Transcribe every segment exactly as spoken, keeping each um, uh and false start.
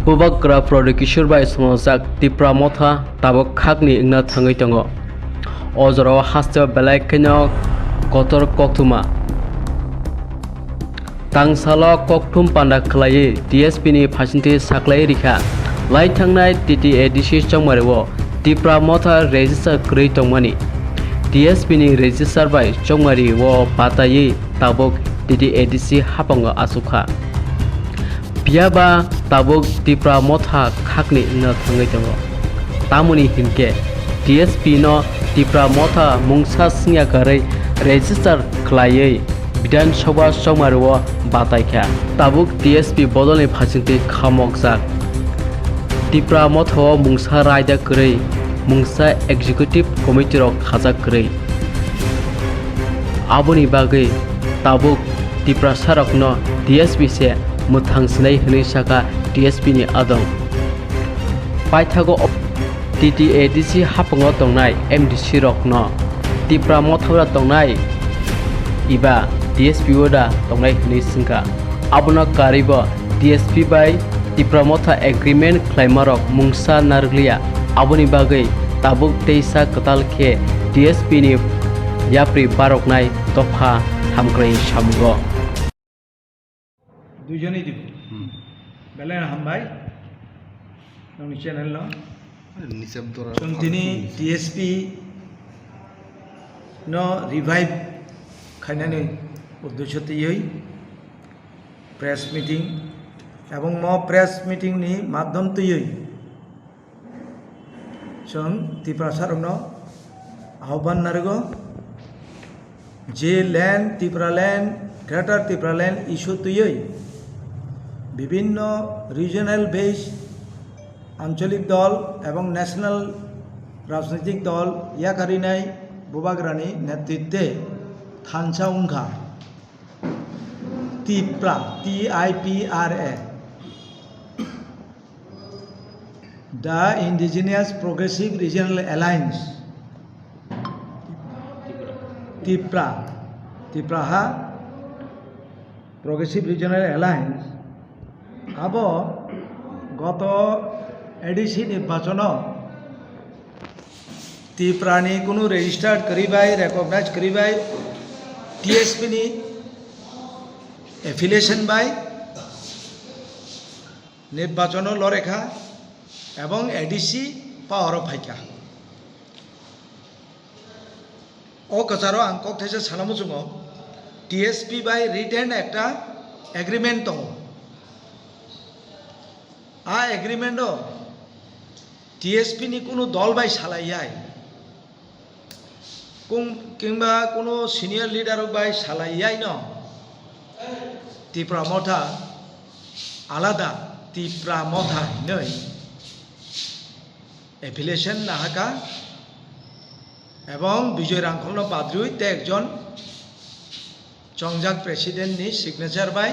Bubagra Pradyot Kishore bai swnamjak Tipra Motha tabuk khakni wngna thangwi tongo. O jorao hasteo belai kheno kotor koktwma. Tangsalo kokthum panda khlaiwi T S P ni phaisingtwi saklaiwi rikha. Lai thangnai T T A D C chongmario Tipra Motha register kwrwi tongmani. T S P ni register bai chongmario bataiwi tabuk T T A D C haphango achukha. Phiya ba tabuk Tipra Motha khakni wngna thangwi tongo. Tamoni hinkhe T S P no Tipra Motha mungsa swngya karwi register khlaiwi Bidhan Sabha chongmario bataikha. Tabuk T S P bodolni phaisingtwi khamokjak. Tipra Motha o mungsa raida kwrwi, mungsa executive committee rok khajak kwrwi. Aboni bagwi tabuk Tiprasarokno T S P se mwthang sinai hwnwi sakha T S P ni adong. Paithago o-, T T A D C haphango tongnai M D C rokno Tipra Motha o tongnai eba T S P o da tongnai hwnwi swngkha. Abono karwibo T S P bai Tipra Motha agreement khlaimarok mungsa narwkliya, aboni bagwi tabuk teisa kwtal khe T S P ni yapri baroknai dopha hamkrai samungo. Duijoni dibo. Hmm. Belai hambai. Nongni channel no. Nisab dora. Chwng tini T S P no revive khainani uddesho twiwi press meeting, ebong mo press meeting ni madhyam twiwi chwng Tiprasarokno ahobban narwgo je land, Tipraland, Greater Tipraland issue twiwi bibhinno regional based ancholik dol ebong national rajnitik dol yakarinai Bubagrani netritwe thansa wngkha. Tipra, T I P R A, the Indigenous Progressive Regional Alliance, Tipra, Tipraha Progressive Regional Alliance, abo goto A D C nirbachono Tiprani kunu registered kwrwi bai, recognized kwrwi bai, T S P ni affiliation bai nirbachono lorekha ebong A D C power o phaikha. O kwcharo ang kok thaisa sana muchungo, T S P bai written ekta agreement tongo. A agreement o T S P ni kunu dol bai salai yai, kung-, kingba kunu senior leader rok bai salai yai no Tipra Motha alada Tipra Motha hinwi affiliation nahaka ebong Bijoy Rangkholno badrwi tei ekjon chongjak president ni signature bai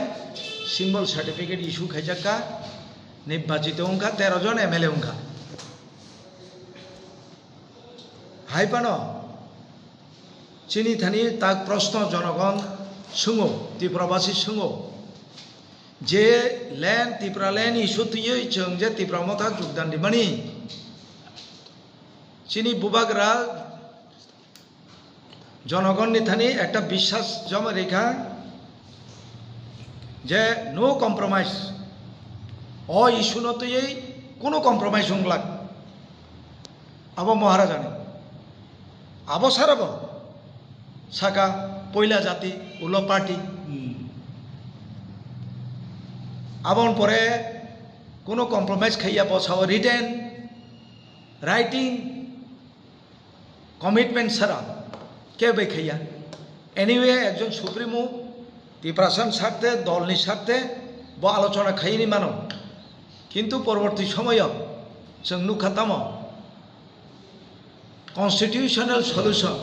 symbol certificate issue khaijakha, nirbachito wngkha, tero jon M L A wngkha. Hai phano chini thani tak proshno jonogon swngo, Tiprabasi swngo, je land, Tipraland issue twiwi chwng je Tipra Motha jogdan rimani, chini Bubagra jonogonni thani ekta biswas joma rikha je no compromise, o issue no twiwi kunu compromise wngglak. Abo Maharajani. Abo sarabo saka poila jati ulo party. Hmm. Aboni pore kono compromise khaiya, bo sao written, writing, commitment sara kebo bai khaiya. Anyway, ekjon supremo Tiprasani sarthe, dolni sarthe bo alochona khaini mano. Kintu porborti somoyo chwng nukha tamo, constitutional solution.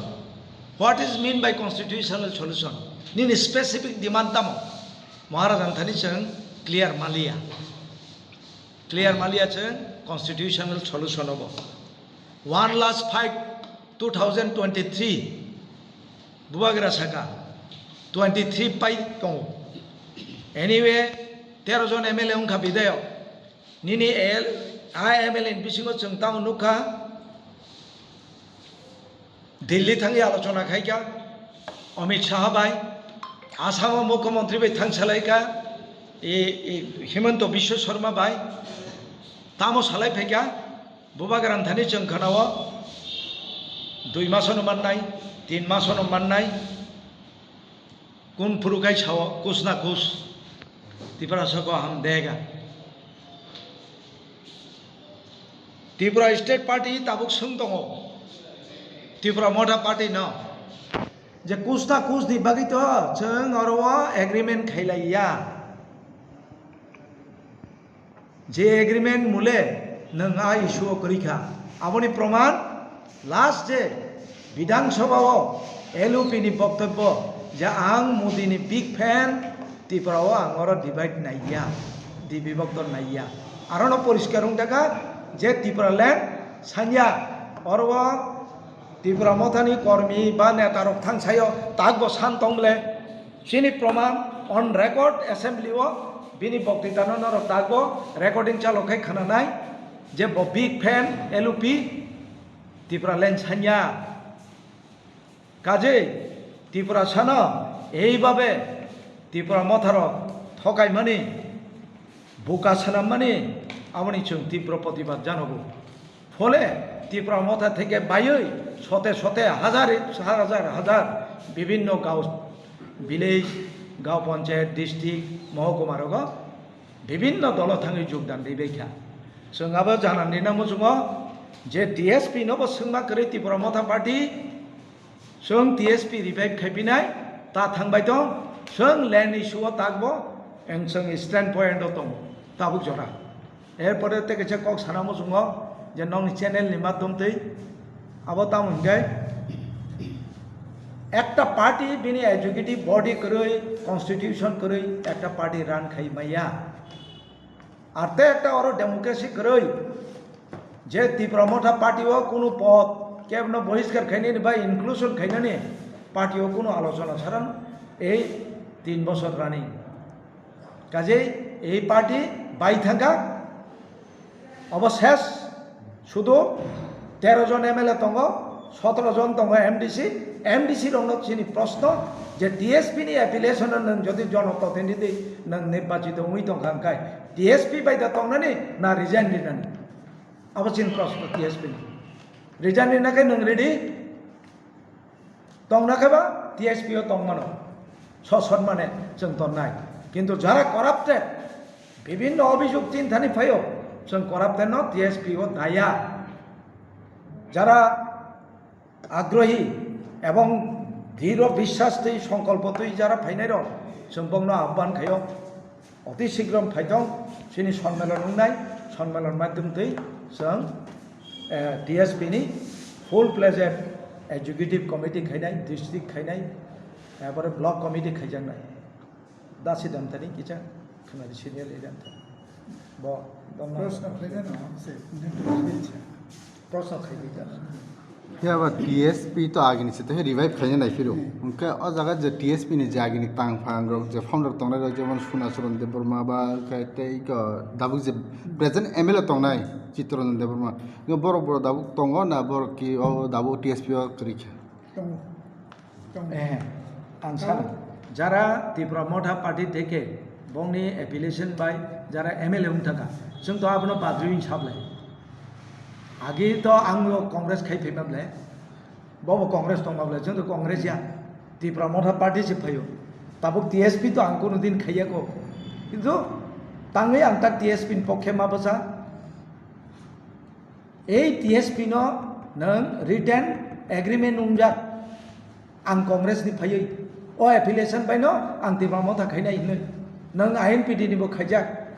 What is mean by constitutional solution? Nini specific demand tamo? Maharajani thani chwng clear maliya. Clear maliya chwng constitutional solution obo. One last fight, two thousand twenty-three, Bubagra saka, twenty-three pai tongo. Anyway, tero jon M L A wngkha bidayok. Nini L, I M L ni bisingo chwng tamo nukha, Delhi thangwi alochona khaikha Amit Shah bai, Assam o Mukhyamantri bai thang salaikha, e, e, Himanta Biswa Sarma bai, tamo salai phaikha, Bubagra thani chwng khanao, dui masono mannai, tin masono mannai, kun phuru kai sao, kus na kus, Tiprasa ko ham dega. Tripura State Party tabuk swng tongo, Tipra Motha Party no, je kus na kus ni bagwi to chwng oro o agreement khailaiya. Je agreement mule nwng a issue o kwrwi kha, aboni proman last je Bidhan Sabha o L U P ni boktobbo je ang Modi ni big fan, Tripura o ang oro divide naiya, dibibokto naiya. Arono poriskar wng jakha je Tripura land sanya oro o Tipra Mothani kormi ba neta rok thang sayo takbo san tong bole. Chini proman on record assembly o bini boktitano norok takbo recording chalo khai khananai je bo big fan L U P Tipra land sanya. Kajei Tiprasano eibabe Tipra Motharok thokaimani, buka swnammani, aboni chwng tibro protibad janogo. Phole Tipra Motha theke baiwi sote sote hazar hazar hazar bibhinno gao, village, gao panchayat, district, mohokuma rogo bibhinno dolo thangwi jogdan ribaikha. Chwng abo janani nangmo chwngo je T S P no bo swngma kwrwi Tipra Motha Party, chwng T S P revive khaipinai, ta thangbai tong, chwng land issue o takbo, ang chwng stand point o tongo, tabuk jora. Erpore tei kaisa kok sana muchungo je nokni channel ni madhyom twi abo tamo hinkhe ekta party bini executive body kwrwi, constitution kwrwi ekta party run khai maya. Ar tei ekta oro democracy kwrwi je Tipra Motha party o kunu pod kebno bohiskar khainani ba inclusion khainani party o kunu alochona saran ei tin bosor running. Kajei ei party bai thangkha, obo ses, sudu tero jon M L A tongo, sotoro jon tongo M D C, M D C rokno chini proshno je T S P ni affiliation no nwng jodi jonoprotindhi nwng nirbachito wngwi tongkha hwnkhe T S P bai da tongnani na resign rinani? Abo chini proshno T S P ni. Resign rina khe nwng ready? Tongna khe ba T S P o tongmano, sosonmane chwng tonnai. Kintu jara corrupted, bibhinno obhijog tinthani phaio, chwng corrupted no T S P o daya. Jara agrohi ebong dhiro biswas twi songkolpo twi jara phainairok, chwng bokno ahban khaio. Oti sigrong phaitong chini sonmelon wngnai, sonmelon maitum twi chwng, eh, T S P ni full fledged executive committee khainai, district khainai, ebore block committee khaijaknai. Dasi Damtani kisa khwnadi senior leader. Bo tongma. Proshno khlaina no, se, proshno khaidi da. Phiya ba T S P to agini se to revive khaina nai phiro. Hwnkhe o jaga je T S P ni je agini tang phang rok je founder tongnai rok jemon Sunacharan Debbarma ba khe tei ko dabuk je present M L A tongnai Chittaranjan Debbarma. Hwnkhe borok borok dabuk tongo na borok ki o dabuk T S P o kwrwi kha? Tongo. Eh, ang sano, jara Tipra Motha Party theke bongni affiliation bai jara M L A wng thaka, chwng to abono badri wng sablai. Agi to ang lo Congress khai phaima ble, bobo Congress tongma ble, chwng to Congress ya, Tipra Motha Party se phaio. Tabuk T S P to ang kuno din khaiya ko, kintu tangwi ang ta T S P ni pokhe ma bwsa. Ei T S P no nwng written agreement wngjak, ang Congress ni phaiwi, o affiliation bai no ang Tipra Motha khainai hinwi, nwng I N P D ni bo khaijak,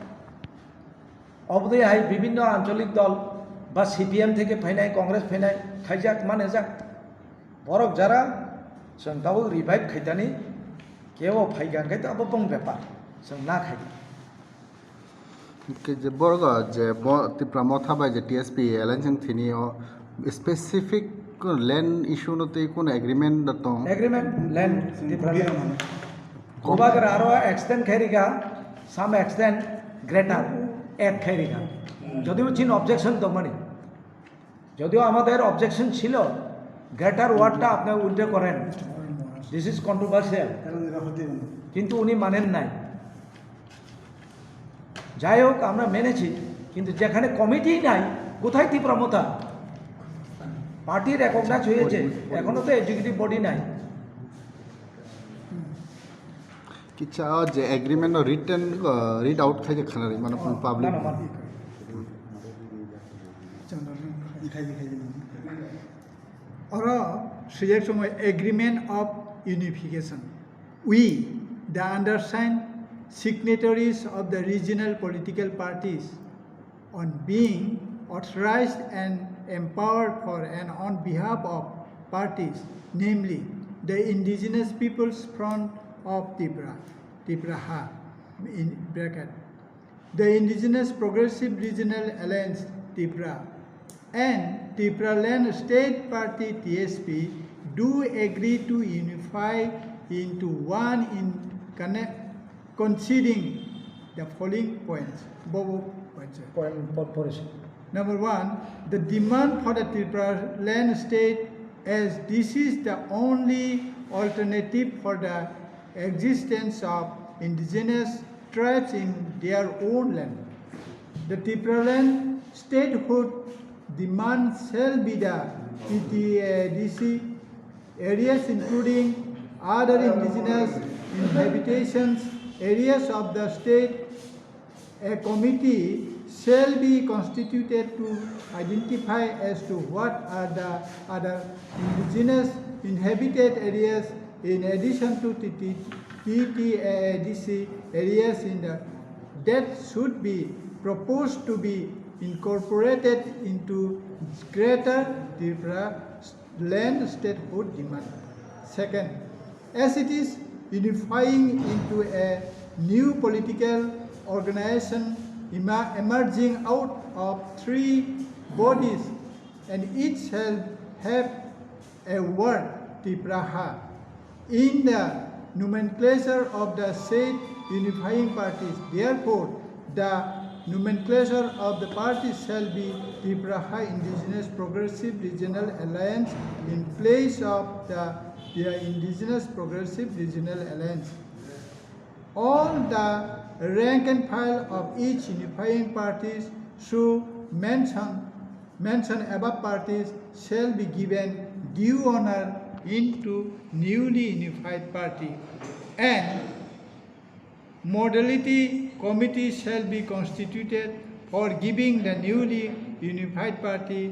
obodwi hai bibhinno ancholik dol ba C P M theke phainai, Congress phainai khaijak manajak. Borok jara chwng tabuk revive khaitani, kebo phaiga hwnkhe abo bong bepar, chwng na khaidi. Hwnkhe je borok je bo Tipra Motha bai je T S P alliance wng thini o specific land issue no tei kono agreement da tong? Agreement, land, Tipra land. Bubagra aro extend khairika, some extend greater. এক খাই রেখা। যদিও চিন অবজেকশন তো মানে, যদিও আমাদের অবজেকশন ছিল, গ্রেটার ওয়ার্ডটা আপনি উল্টে করেন, দিস ইজ কন্ট্রোভার্সিয়াল, কিন্তু উনি মানেন নাই। যাই হোক, আমরা মেনেছি, কিন্তু যেখানে কমিটি নাই, কোথায় তীব্র মতা? পার্টি রেকগনাইজ হয়েছে, এখনো তো এক্সিকিউটিভ বডি নাই। Kicha o je agreement no written, uh, read out khai je khana ri mano public. Oro swijak somoy agreement of unification. We, the undersigned signatories of the regional political parties, on being authorized and empowered for and on behalf of parties, namely the Indigenous Peoples Front of Tipra, Tipraha, in bracket, the Indigenous Progressive Regional Alliance, Tipra, and Tipraland State Party, T S P, do agree to unify into one in connect, considering the following points. Bobo points. Point পড়েছে। Number one, the demand for the Tipraland state, as this is the only alternative for the existence of indigenous tribes in their own land. The Tipraland statehood demand shall be the T T A D C areas, including other indigenous inhabitations areas of the state. A committee shall be constituted to identify as to what are the other indigenous inhabited areas in addition to T T, T T A A D C areas in the, that should be proposed to be incorporated into Greater Tipraland statehood demand. Second, as it is unifying into a new political organization ema-, emerging out of three bodies, and each shall have a word, Tipraha, in the nomenclature of the said unifying parties. Therefore, the nomenclature of the parties shall be Tipraha Indigenous Progressive Regional Alliance in place of the, the Indigenous Progressive Regional Alliance. All the rank and file of each unifying parties should mention, mention above parties shall be given due honor into newly unified party, and modality committee shall be constituted for giving the newly unified party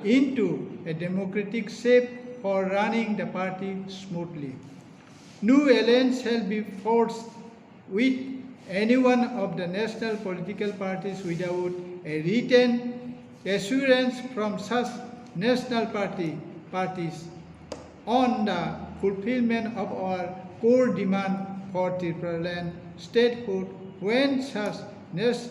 into a democratic shape for running the party smoothly. No alliance shall be forged with any one of the national political parties without a written assurance from such national party, parties on the fulfillment of our core demand for Tipraland statehood when such nas-,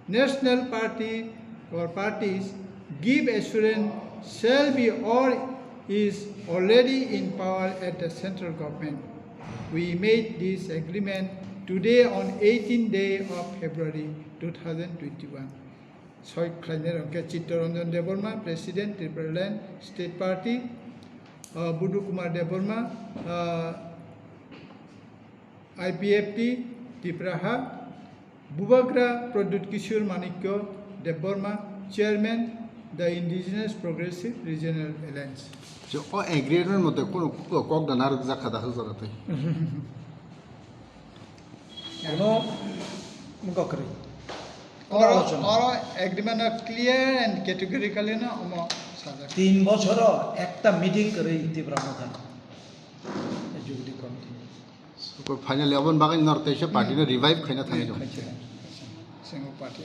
national party or parties give assurance shall be or is already in power at the central government. We made this agreement today on eighteenth day of February two thousand twenty-one. Soi khlainai rok khe Chittaranjan Debbarma, President, Tipraland State Party, uh, Budu Kumar Debbarma, uh, I P F T, Tipraha, Bubagra Pradyut Kishore Manikya Debbarma, Chairman, the Indigenous Progressive Regional Alliance. Je o agreement mote kono kok da narwk jakha da hwjak tei. কোনো গকরে Oro, oro agreement no clear and categorically no omo sajak. তিন বছর একটা মিটিং করে ত্রিপুরা প্রধান executive committee Ko finally obon bagwi nor teisa party no revive khaina thangwi rok. Single party.